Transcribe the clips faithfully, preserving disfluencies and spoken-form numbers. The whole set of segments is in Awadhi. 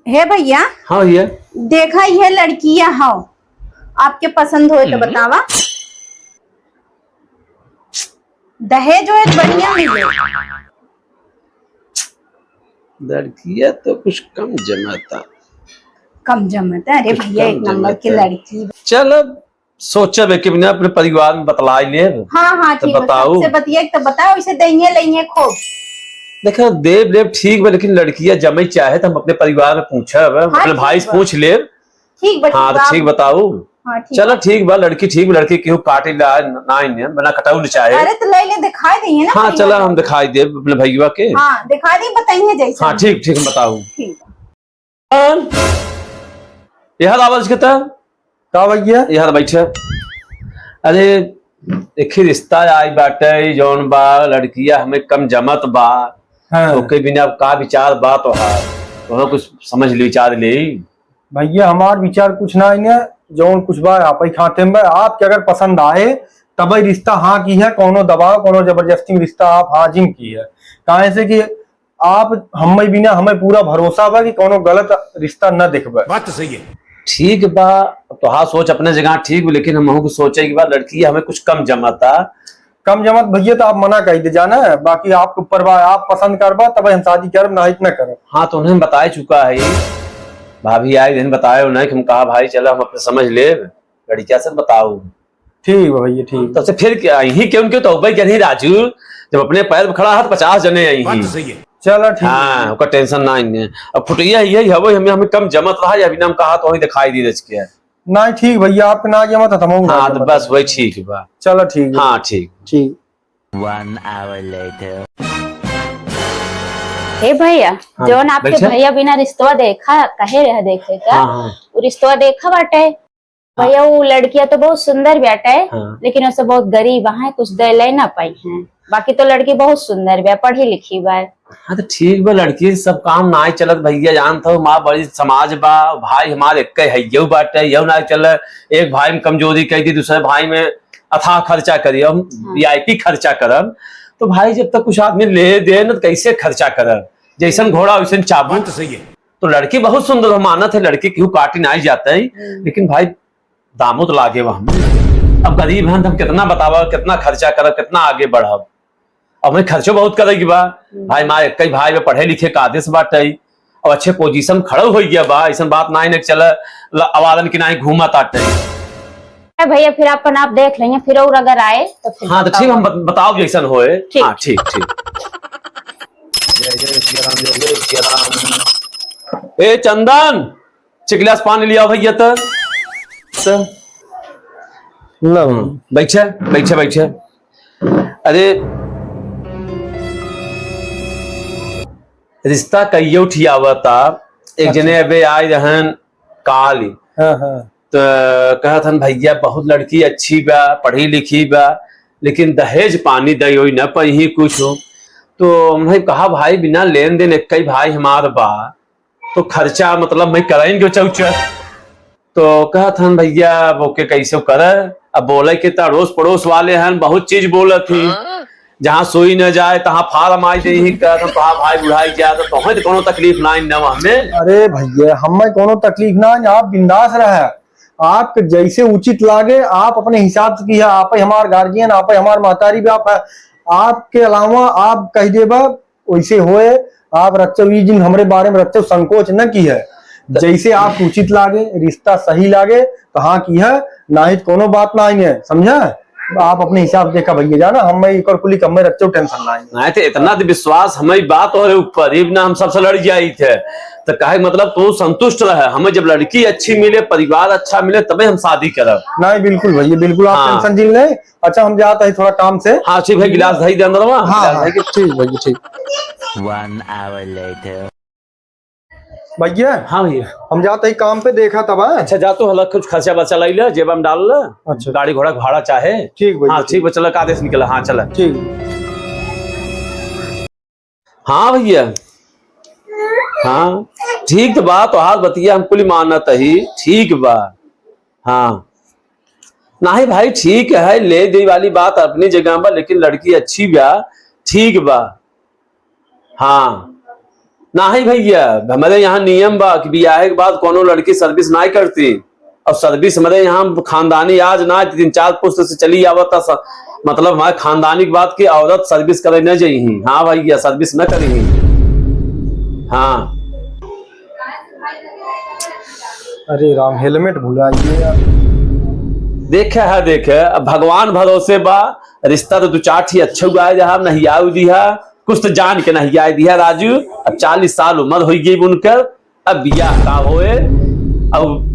हे भैया। हाँ भैया। देखा, यह लड़किया हौ, आपके पसंद होए तो हम्म। बतावा। दहेज होए तो बढ़िया मिले। लड़किया तो कुछ कम जमाता। कम जमाता? अरे कुछ भैया, कम एक नंबर की जमाता। लड़की। चल, अब सोचब है कि अपने, अपने परिवार में बतलाई लेब। हाँ, हाँ, तो ठीक बा। बताऊ। सबसे बतिया के तो बताओ, इसे देंगे लेंगे खूब। देखा, देब लेब ठीक बा, लेकिन लड़किया जमे चाहे तो हम अपने परिवार में पूछब, हाँ, अपने ठीक भाई से बा। पूछ लेब। ठीक बा, हाँ, ठीक तो बा। ठीक बताऊ। हाँ, ठीक चलो, बा। ठीक बा, लड़की ठीक बा, लड़की केहू काटे ला ना, ना, ना, बना कटाऊ न चाहे। अरे, तो ले ले, दिखाई देंगे ना हाँ, परिवार चला, में। हम दिखाई देब अपने भैया के। हाँ, दिखाई दे, बताइए जैसे। हाँ, ठीक, ठीक, हम बताऊ। ठीक बा। यार, यार, आवाज के था? का भैया? यार, बैठे। अरे, एक ही रिश्ता आई बाटे, जौन बा, लड़किया हमें कम जमत बा। हाँ। ओके बिना अब का विचार बा तोहार? तोहरा कुछ समझ ले, विचार ले। भैया, हमार विचार कुछ ना है, जौन कुछ बा आप ही खाते में बा। आपके अगर पसंद आए, तब ही रिश्ता हाँ की है, कोनो दबाव, कोनो जबरदस्ती में रिश्ता आप हाँ जिन की है। काहे से कि आप हमें बिना, हमें पूरा भरोसा बा कि कोनो गलत रिश्ता न देखबे। बात तो सही है। ठीक बा, अब तोहार सोच अपने जगह ठीक बा, लेकिन हम हमहू के सोचे के बा, लड़की हमें कुछ कम जमाता। कम जमत भैया तो आप मना कर दे जाना, बाकी आपके ऊपर बा, आप पसंद करबा तब हम शादी करब, ना इतना करब। हाँ, तो उन्हें हम बताए चुका है, भाभी आई दिन बताए उन्हें कि हम कहा भाई चलो हम अपने समझ लेब, लड़किया से बताऊ। ठीक बा भैया, ठीक। तब से फिर क्या, यही क्यों, क्यों तो भाई कहीं राजू, जब अपने पैर पे खड़ा है तो पचास जने आई बात ही। तो सही है। चलो ठीक है। हाँ, ओकर टेंशन ना है। अब फुटैया यही हवे, हमें, हमें कम जमत रहा, या बिना हम कहा तो वही दिखाई दी रच के। नहीं ठीक भैया, आपके ना जमत है, तो हम हाँ, तो बस वही ठीक बा। चलो ठीक है। हाँ, ठीक। ठीक। One hour later। हे भैया, हाँ, जौन आपके बैठे। भैया बिना रिश्तवा देखा, कहे रहे देखे का, हाँ, हाँ। वो रिश्तवा देखा बाटे। हाँ। भैया, वो लड़किया तो बहुत सुंदर बाटे, हाँ। लेकिन उसे बहुत गरीब है, कुछ दे ले ना पाई है। बाकी तो लड़की बहुत सुंदर बा, पढ़ी लिखी बा। हाँ, तो ठीक बा, लड़की सब काम ना चलत भैया, जानत हो, माँ बड़ी समाज बा, भाई हमार एक है, यहू बाटे, यहू ना चले, एक भाई में कमजोरी कह दी, दूसरे भाई में अथाह खर्चा करी, हम हाँ। वीआईपी खर्चा करब, तो भाई जब तक कुछ आदमी ले दे न, तो कैसे खर्चा करब? जैसन घोड़ा वैसन चाबुक। बात तो सही है। तो लड़की बहुत सुंदर हो, मानत है, लड़की केहू काटी ना जाते है, हम्म। लेकिन भाई दामो तो लागे बा हमें। अब गरीब हन, हम कितना बतावा, कितना खर्चा करब, कितना आगे बढ़ब। अब हमें खर्चो बहुत करे के बा। हम्म। भाई, माँ एक ही भाई बा, पढ़े लिखे कायदे से बाटे, अब अच्छे पोजीशन खड़ा हो गया बा, ऐसन बात ना है कि चला ल-, आवारन की ना घूमत आटे। ए भैया, फिर अपन आप देख लेंगे, फिर और अगर आए तो फिर हाँ, तो बताओ। ठीक, हम बत-, बताओ जैसन होए। ठीक। हाँ, ठीक, ठीक। जय जय सिया राम, जय जय सिया राम। ए चंदन, एक गिलास पानी लिया भैया तो। तो लो। हम्म, बैठे, बैठे, बैठे। अरे, रिश्ता कइयो ठियावता। एक अच्छा। जने अबे आए रहन काली। हाँ, हाँ। तो कहत हन, "भैया, बहुत लड़की अच्छी बा, पढ़ी लिखी बा, लेकिन दहेज पानी दे ओई न पइही कुछ हो।" तो हमने कहा, "भाई, बिना लेन देन एक ही भाई हमार बा, तो खर्चा मतलब मैं कराइन जो चौचर।" तो कहत हन, "भैया, अब ओके कैसे करे?" अब बोले के त अड़ोस पड़ोस वाले हन, बहुत चीज बोलत ही। हाँ। जहाँ सुई न जाए, तहाँ फार माई दे ही, कहत हन, "तोहार भाई बुढ़ाई जाए, तो तोहे तो कोनो तकलीफ ना न हमें।" अरे भैया, हमें कोनो तकलीफ ना, आप बिंदास रहे। आपके जैसे उचित लागे, आप अपने हिसाब से किया, आप ही हमार गार्जियन, आप ही हमार महतारी बाप है। आपके अलावा आप कह देबा, वैसे होए, आप रच्चो ई जिन हमरे बारे में रच्चो संकोच न की है। जैसे आप उचित लागे, रिश्ता सही लागे, तो हाँ की है, नाही तो कोनो बात नाही है, समझा? आप अपने हिसाब से देखा भैया, जाना, हम मैं एकर कुली कम में रच्चो टेंशन नाही। नाही तो इतना तो विश्वास हमें बात और ऊपर, इब ना हम सबसे लड़ जाई थे। तो काहे मतलब तू संतुष्ट रहे, हमें जब लड़की अच्छी मिले, परिवार अच्छा मिले, तबे हम शादी करब। नाही, बिल्कुल भैया, बिल्कुल आप हाँ। टेंशन जिन ले। अच्छा, हम जात है थोड़ा काम से। हाँ, ठीक है, गिलास धई दे अंदर में, हाँ, गिलास हाँ, धई के। ठीक भैया, ठीक। One hour later। भैया, हाँ भैया। हम जात है काम पे, देखा तब, हाँ? अच्छा, जा तू हला कुछ खर्चा बर्चा लाई ले, जेब में डाल ले। अच्छा। गाड़ी घोड़ा के भाड़ा चाहे। ठीक भैया, हाँ, ठीक। ठीक बा, चला, का देश निकला, हाँ, चला। ठीक। हाँ भैया, हाँ, ठीक तो बा, तोहार बतिया हम कुल मानत ही, ठीक बा। हाँ, नाही भाई, ठीक है, ले दे वाली बात अपनी जगह बा, लेकिन लड़की अच्छी बा, ठीक बा। हाँ, नाही भइया, हमरे यहाँ नियम बा कि बियाहे के बाद कौनो लड़की service नाही करती। और service हमरे यहाँ खानदानी आज ना, तीन चार पुस्त से चली आवत स-, मतलब हमारे खानदानी के बात कि औरत service करे न जइही। हाँ भइया, service न करिही। हाँ। अरे राम, helmet भुला गए यार। देखे है, देखे, अब भगवान भरोसे बा, रिश्ता तो दो चार ठी अच्छा हुआ है, जहाँ नहीं आऊ दिहा, कुछ तो जान के नहीं आए दिहा राजू। अब चालीस साल उम्र हो गई उनकर, अब बियाह का होए? अब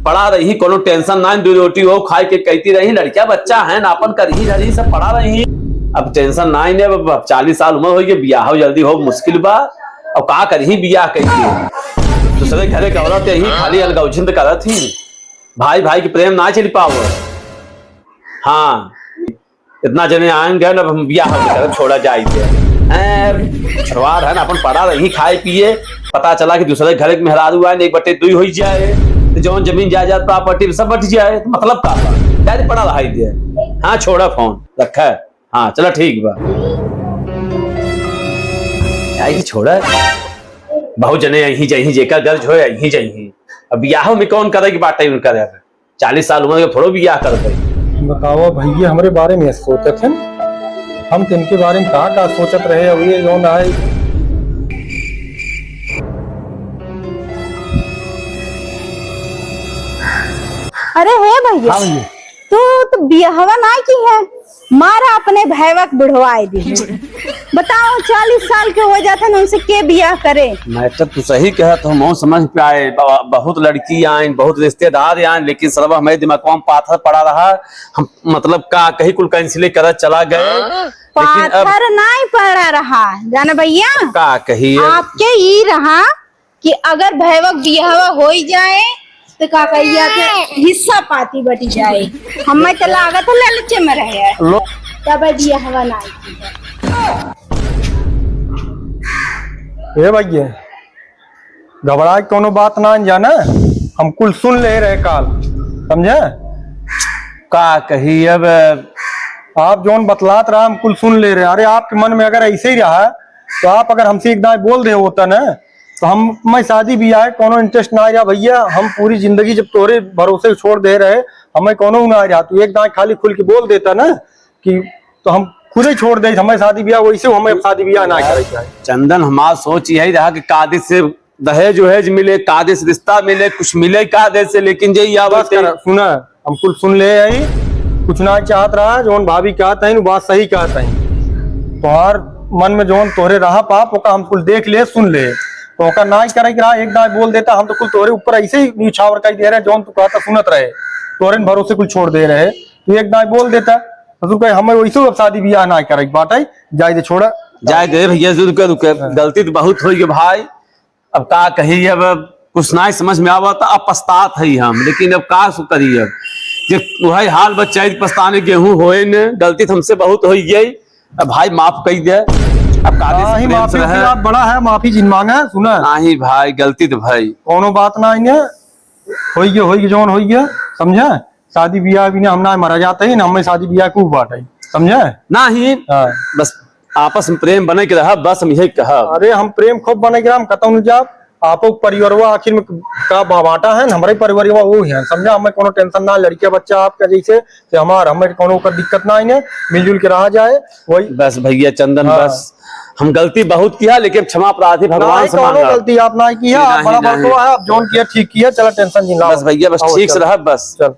पड़ा रही, कोनो tension ना, दो रोटी हो खाए के कहती रही, लड़किया बच्चा है ना, अपन करही धरही सब पड़ा रही। अब tension ना, अब चालीस साल उम्र हो गई, बियाह हो जल्दी हो मुश्किल बा। अब का करही बियाह कइके? दूसरे घरे के औरत यही खाली अलगौझिंद करत ही, भाई भाई के प्रेम ना चल पावो। हाँ, इतना जने आएंगे ना, अब हम बियाह करब, छोड़ा जाए के। हैं, छुड़वार है ना, अपन पड़ा रही खाए पिए, पता चला कि दूसरे घर के मेहरारू आए, एक बटे दुई होई जाए, तो जौन जमीन जायदाद property सब बट जाए, तो मतलब का बा? जाए पड़ा रहा दे। हाँ, छोड़ा फोन, रखा। हाँ, चला ठीक बा। आई छोड़ा, बहुत जने यहीं जहीं जेकर गर्ज होए, यहीं जहीं। अब बियाह में कौन करे के बाटे उनकर अब? चालीस साल उम्र के थोड़ो बियाह कर दे। बतावा भइया, हमरे बारे में सोचत हन, हम तो इनके बारे में का का सोचत रहे। अब ये जौन आए। अरे हे भइया, हाँ भइया। तू तो बियाहवा ना की है, मारा अपने भैवक बुढ़वाए दी। बताओ, चालीस साल के हो जाते हैं, उनसे के बियाह करे? मैं तो तू सही कहत हो, मौन समझ पे आए, ब-, बहुत लड़की आइन, बहुत रिश्तेदार आइन, लेकिन सरवा हमारे दिमाग में पाथर पड़ा रहा। हम मतलब का कही, कुल cancel करत चला गए। लेकिन अब पाथर नहीं पड़ा रहा, जाने भइया, का कही अब? आपके ई रहा कि अगर भैवक बियाहवा होई जाए, तो का कही जाते, हिस्सा पाती बटी जाए। हमें तो लागत है लालचे में रहे हैं। लो। तब बियाहवा ना की है। ए भइया, घबराए के कौनो बात ना जाना, हम कुल सुन ले रहे काल, समझे? का कही अब? आप जौन बतलात रहा, हम कुल सुन ले रहे। अरे, आपके मन में अगर ऐसे ही रहा, तो आप अगर हमसे एक दाई बोल दे होता ना, तो हम, मैं शादी बियाह कौनो interest ना रहा भइया। हम पूरी जिंदगी जब तोहरे भरोसे छोड़ दे रहे, हमें कौनो ना रहा, तू एक दाई खाली खुल के बोल देता ना कि, तो हम खुद ही छोड़ दे, हमें शादी बियाह वैसे, हमें अब शादी बियाह ना करे के चाहे। चंदन, हमार सोच यही रहा कि कादिर से दहेज वहेज मिले, कादिर से रिश्ता मिले, कुछ मिले कादिर से, लेकिन जे ये बस आवत है। कर, सुना, हम कुल सुन ले आई, कुछ ना चाहत रहा, जौन भाभी कहत है, वो बात सही कहत है। तोहार मन में जौन तोहरे रहा पाप, ओका हम कुल देख ले, सुन ले, तो ओका ना करे के रहा, एक दाई बोल देता, हम तो कुल तोहरे ऊपर ऐसे ही न्यूछावर कर दे रहे, जौन तू कहता सुनत रहे, तोहरे न भरोसे कुल छोड़ दे रहे, तू एक दाई बोल देता, ससुर कहे, "हमें वैसे अब शादी बियाह ना करे के बाटे, जाए दे, छोड़ा।" जाए दे भइया, रुके, रुके, हाँ। गलती तो बहुत होई गई भाई, अब का कही, अब कुछ ना समझ में आवत, अब पछतात है हम, लेकिन अब का सु करी, अब जे वही हाल बच्चा पछताने गेहूं होए न, गलती तो हमसे बहुत होई गई, अब भाई माफ कई दे। अब कादिर से हाँ, ही प्रेम से माफी रहे। की बात बड़ा है, माफी जिन मांगा, सुना। नाही भाई, गलती तो भाई। कौनो बात ना है, होई गया, होई गया, जौन होई गया, समझा? शादी बियाह भी ना, हम ना मरा जाते ही ना, हमें शादी बियाह के ऊपर बाटे, समझे? नाही, हाँ। बस आपस में प्रेम बने के रहा, बस हम यही कहब। अरे, हम प्रेम खूब बने के रहा, हम कतौ न जाब। आपो परिवारवा आखिर में का बा-, बांटा है ना, हमरे परिवारवा वो है, समझा? हमें कोनो tension ना, लड़किया बच्चा आपका जैसे से हमार, हमें कोनो ओकर दिक्कत ना है, मिलजुल के रहा जाए, वही। बस भइया चंदन, हाँ। बस हम गलती बहुत किया, लेकिन क्षमा प्रार्थी भगवान नाही, से कौनो मांगा। गलती आप ना किया, नाही, आप बड़ा नाही। बड़को है, आप जौन किया ठीक किया, चला tension जिन लाओ। बस भइया, बस आओ, ठीक से चल। रहा, बस। चल।